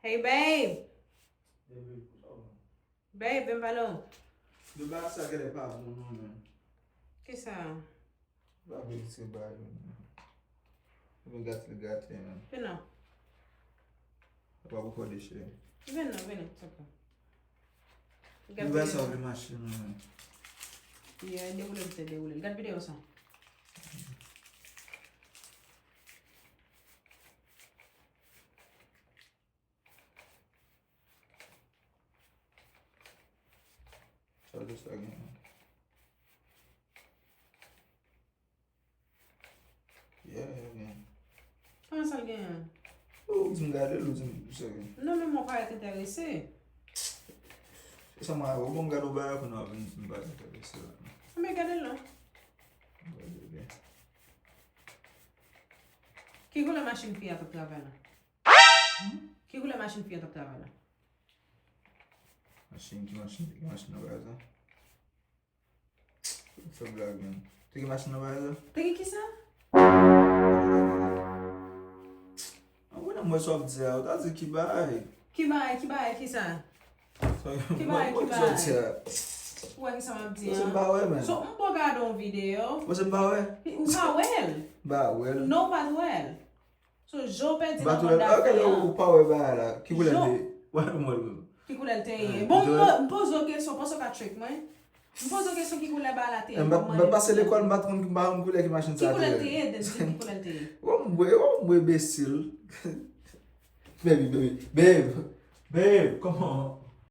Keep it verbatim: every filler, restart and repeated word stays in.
Hey, babe! Babe, vin pale w. De bagay sa genlè pa bon non, men. Kisa? Pa vin se bagay yo, men. Vin gate l gate, men. Vin non. Apa pou kò de chè. Vin non, vin non, tanpri. Gade. Vin sa vle mache non, men. Yeah, dewoule l, se dewoule l. Gad videyo sa. Sa de sa gen? Yeah, yeah, gen. Kòman sa l gen an? Ou di m gade l, ou di m sa gen. Non, men mwen parèt enterese. Se sa mwen, ou bon gade yon bagay pou nou ap vin di m parèt enterese la. Anben gade l non. Gade byen. Ki koulè machin fi a t ap travay la? Ki koulè machin fi a t ap travay la? Machin, ki machin, ki machin nan bagay sa? Fè blag, men. Te gen machin nan bagay sa? Te gen kisa? An, mwen, mwen sa w ap di a, ou ta di ki bagay? Ki bagay, ki bagay, kisa? Ki bagay, ki bagay? Ou wè kisa m ap di an? Mwen se m pa wè, men. So, m poko gade yon videyo. Mwen se m pa wè. Ou pa wè l? M pa wè l. Non, ou pa t wè l. So, jan w pèdi nan mond afe an. Ou pa wè bagay la. Ki koulè l te ye? Wè pou mwen. Ki koulè l te ye? Bon, m poze w kesyon, panse w ka trick mwen. M poze w kesyon ki koulè bagay la te ye. M pa t pase lekòl, m pa t konn, m pa konn koulè ki machin sa te ye. Ki koulè l te ye, Denzel, ki koulè l te ye? Wè m bwe, wè m bwe enbesil. Baby, baby, babe, babe, come on.